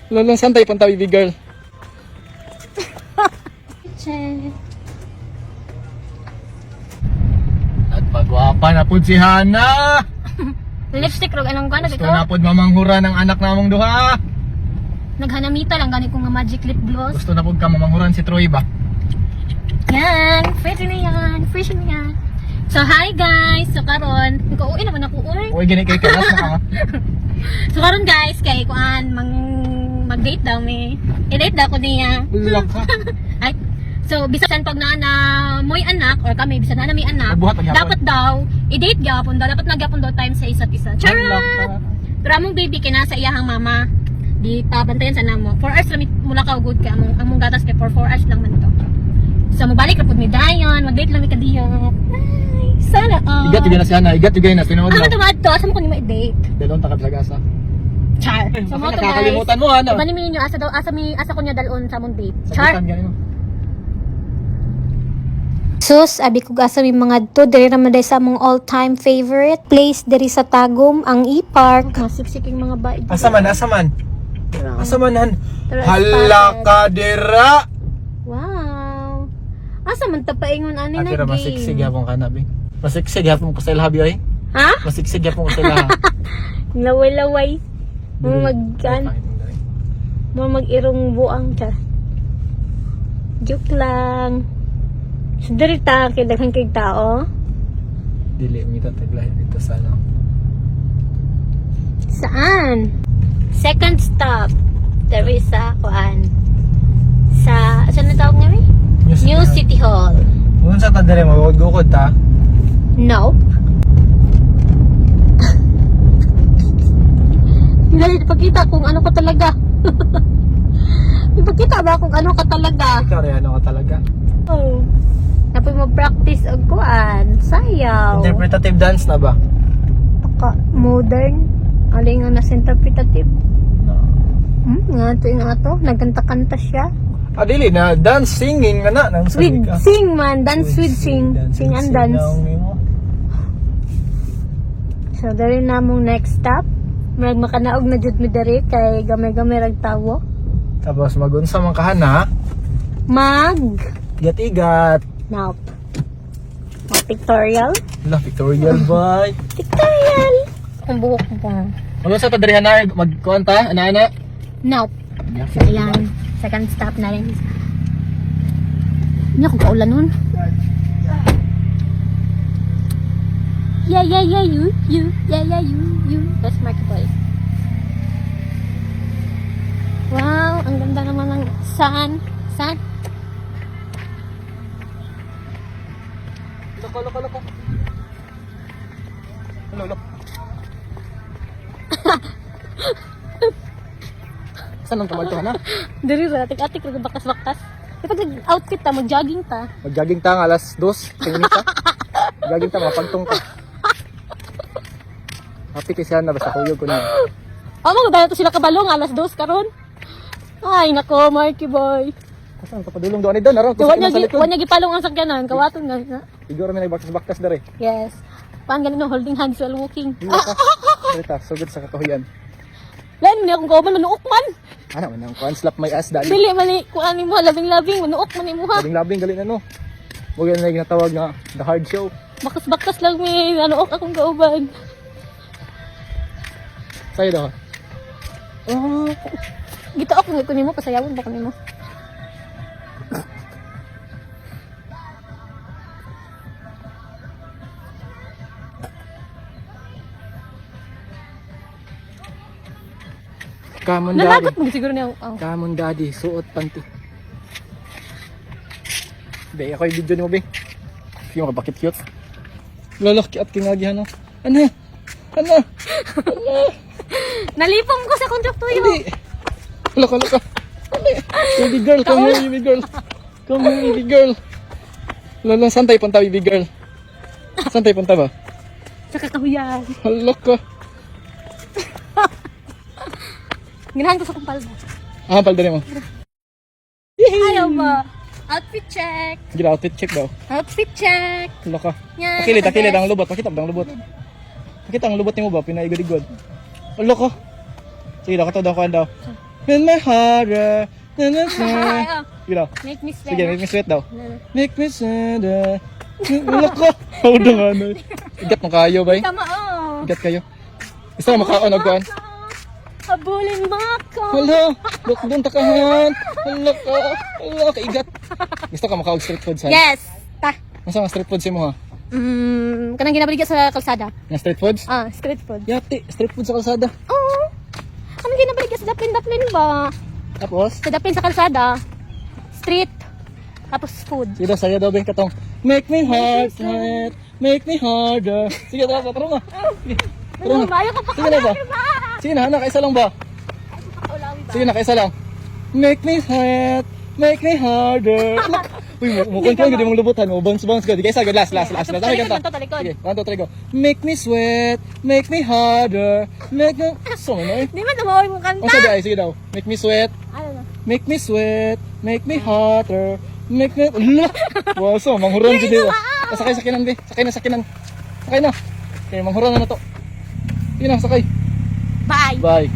Lolo, saan tayo punta, baby girl? Check. At pagwapa na po si Hana! Lipstick rog anong kuan Gusto na po mamanghura ng anak namong duha! Naghanamita lang gani ko nga magic lip gloss. Gusto na po ka mamanghuran si Troy ba? Yan, fresh na yan, fresh na yan. So hi guys, so karon, kauwi naman ako uy. Uy, gani kay kalas na ka. So karon guys, kay kuan mang mag-date daw mi. I-date daw ko niya. Ulak ka. Ay, so bisan pag naa na mo'y anak or kami bisan naa na may anak, Magbuhat pagyapon. dapat daw i-date gyapon daw, dapat nagyapon daw time sa isa't isa. Ulak Charot! ka. Pero among baby kay nasa iyahang mama. Di pa bantayan sa namo. 4 hours lang mula ka ugod kay among gatas kay for 4 hours lang man to. So mobalik ra pud mi dayon, mag-date lang mi kadiyot. Ay, sana all. Igat yun na si Hana, igat yun na, tinuod Ano na. tumaad to? Asa mo ko ni ma-date? Dalon ta ka asa. Char. So mo to guys. Nakakalimutan mo, Hana. Iba ni ninyo asa daw asa mi asa ko niya dalon sa among date. Char. Sagutan gani mo. Sus, abi ko asa mi mga to diri ra man day sa among all-time favorite place diri sa Tagum, ang E-Park. Masiksiking mga baid. Asa man, asa man? Asa man, Han? Tara, Hala ka dira! Wow. Asa man ta paingon ani na Ate ra game? masiksig hapon ka na, bi. Masiksig hapon ko sa ilaha, bi, oy. Ha? Masiksig hapon ko sa ilaha. Laway-laway. Mo mag Ay, pangit ang dali. mo mag-irong buang ka. Joke lang. So, diri ta kay daghan kay tao. Dili, mita taglahin dito sa ano. Saan? Second stop. Diri sa kuan. Sa saan na tawag nga mi? New City Hall. Kung sa tadere mo, gukod ta. Nope. Hindi ipakita kung ano ka talaga. Ipakita ba kung ano ka talaga? Ikaw rin, ano ka talaga? Oh. Napoy mo practice og kuan. Sayaw. Interpretative dance na ba? Paka modern. Alin nga nasa interpretative. Nga to yung ato. Nagkanta-kanta siya. Ah, dili na. Dance, singing na na. Nang sabi With ka. sing man. Dance with sing. Dance Sing with and dance. naong nimo. So, dari na mong next stop. Murag makanaog na jud mi diri kay gamay-gamay rag tawo. Tapos magunsa man ka na. Mag Igat-igat. Nope. Mag pictorial. La, pictorial boy. Pictorial. Ang buhok mo. Magunsa ta diri na magkuan ta, ana-ana. Nope. So, ayan. Second stop na rin. Hindi ako kaulan nun. Yeah, you, you. Yeah, you, you. That's Marky Boy. Wow, ang ganda naman ng sun. Sun? Loko, loko, loko. Hello, loko. Saan ang kamag to, na? Diri ra, atik-atik ra bakas-bakas. Kapag nag-outfit ta, mag-jogging ta. Mag-jogging ta nga alas 2, tingin ta. Jogging ta, mapagtong ka. Happy kay siya na basta kuyog ko na. Oh, mga to sila kabalong alas 2 karon. Ay, nako, Marky Boy. Kasan ka padulong doon ni doon aron Wa niya wa niya gipalong ang sakyanan, kawaton nga. Na. Igor mi nagbaktas-baktas dere. Yes. Paan ganun no, holding hands while walking. Dili ka. Dili ta, sugod sa kakahuyan. Lain man akong kauban manuok man. Ana man ang kuan slap my ass dali. Dili man ni kuan nimo labing-labing manuok man nimo ha. Labing-labing gali na no. Mo na ginatawag nga the hard show. Bakas-bakas lang mi nanuok akong kauban. Sayo daw. Oh. Gitaok nga ko nimo pasayawon ba ko nimo. Come on daddy. Nalagot mo siguro niya. Oh. Come on daddy, suot panty. Be, ako yung video ni mo be. Yung ka bakit cute. Lolo, kiat kinagi ano. Ano? Ano? Nalipong ko sa kontraktuyo. Hindi. Loko, loko. Baby girl, come here, baby girl. Come here, baby girl. Lolo, saan tayo punta, baby girl? Saan tayo punta ba? Sa kakahuyan. Halok ka. Ginahan ko sa kong palda. Ah, palda mo. Ayaw ba? Outfit check. Sige na, outfit check daw. Outfit check. Loko ka. Yan, Pakilid, takilid nakadress. ang lubot. Pakita ang lubot. Pakita ang lubot nimo ba? Pinaigod-igod. Loko. Sige daw, kato daw, kuan daw. In my heart. Na, na, na. Sige daw. Make me sweat. Sige, make me sweat daw. Make me sweat. Wala ko. Hold on, ano. Igat mo kayo, bay. Tama, oh. Igat kayo. Gusto mo makaon og kuan? Habulin mo ako. Hala, look doon takahan. Hala ka. Hala ka igat. Gusto ka makaog street food sa? Yes. Ta. Masa nga street food si mo ha? Kanang ginabaligya sa kalsada. Nga street foods? Ah, street food. Yati, street food sa kalsada. Oo. Kanang ginabaligya sa daplin-daplin ba? Tapos, Sa daplin sa kalsada. Street. Tapos food. sige daw, saya daw ba katong make me heart sweat, make me harder. Sige, tara, tara na. Sige, tara na. Ano, ayaw ko pa Sige na ba? ba? Sige na, anak, isa lang ba? Sige na, kaisa lang. Make me sweat, make me harder. Uy, mo mo gud mong lubutan mo bounce bounce gud. Kaysa gud last last last. Last. Ay, kanta. Talikod, talikod. Sige, 1 2 3 go. Make me sweat, make me harder, make me so man eh. Di man tumaoy mong kanta. Ang sabi ay sige daw. Make me sweat, Ano na? make me sweat, make me hotter, make me. Ala! Wow, so manghuron jud dito. Ah, sakay sakinan be. Sakay na sakinan. Sakay na. Okay, manghuron na na to. Sige na, sakay. Bye. Bye.